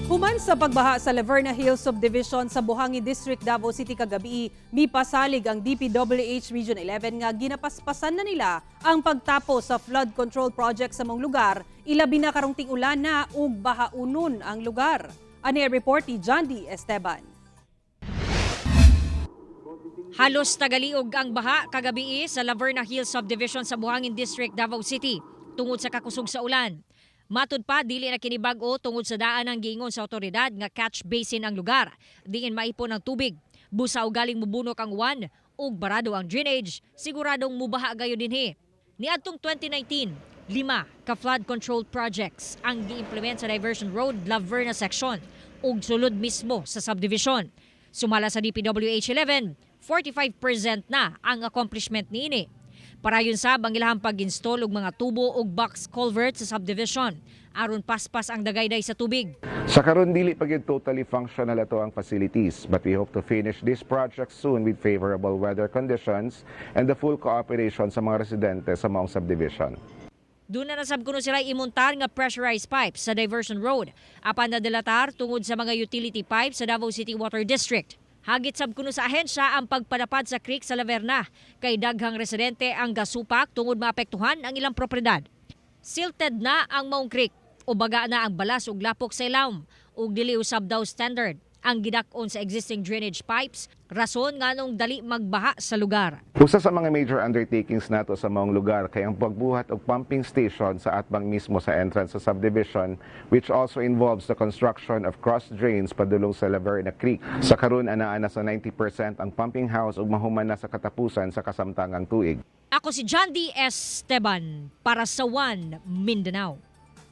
Human sa pagbaha sa Laverna Hills Subdivision sa Buhangin District, Davao City kagabi, mipasalig ang DPWH Region 11 nga ginapaspasan na nila ang pagtapos sa flood control project sa maong lugar, ilabi na karong ting-ulan na ug bahaunon ang lugar. Ani ang report ni John D. Esteban. Halos tagaliog ang baha kagabi sa Laverna Hills Subdivision sa Buhangin District, Davao City tungod sa kakusog sa ulan. Matud pa, dili na kini bag-o tungod sa daan ang giingon sa otoridad nga catch basin ang lugar. Diin maipon ang tubig. Busa ugaling mubunok ang uwan ug barado ang drainage, siguradong mubaha gayon dinhi. Niadtong 2019, lima ka flood control projects ang gi-implement sa Diversion Road, Laverna section ug sulod mismo sa subdivision. Sumala sa DPWH 11, 45% na ang accomplishment niini. Parayon sab ang ilahang pag-install og mga tubo ug box culvert sa subdivision aron paspas ang dagayday sa tubig. Sa karon, dili pa gyud totally functional ato ang facilities, but we hope to finish this project soon with favorable weather conditions and the full cooperation sa mga residente sa maong subdivision. Duna na sab kuno sila imontar nga pressurized pipes sa diversion road apan nadelatar tungod sa mga utility pipes sa Davao City Water District. Hagit sab kuno sa ahensya ang pagpadapad sa creek sa Laverna kay daghang residente ang gasupak tungod maapektuhan ang ilang propriedad. Silted na ang maong creek o baga na ang balas ug lapok sa ilawom ug dili usab daw standard ang gidak-on sa existing drainage pipes, rason nganong dali magbaha sa lugar. Usa sa mga major undertakings nato sa maong lugar kay ang pagbuhat og pumping station sa atbang mismo sa entrance sa subdivision, which also involves the construction of cross drains padulong sa Laverna Creek. Sa karon, anaa na sa 90% ang pumping house ug mahuman na sa katapusan sa kasamtangang tuig. Ako si John D. Esteban para sa One Mindanao.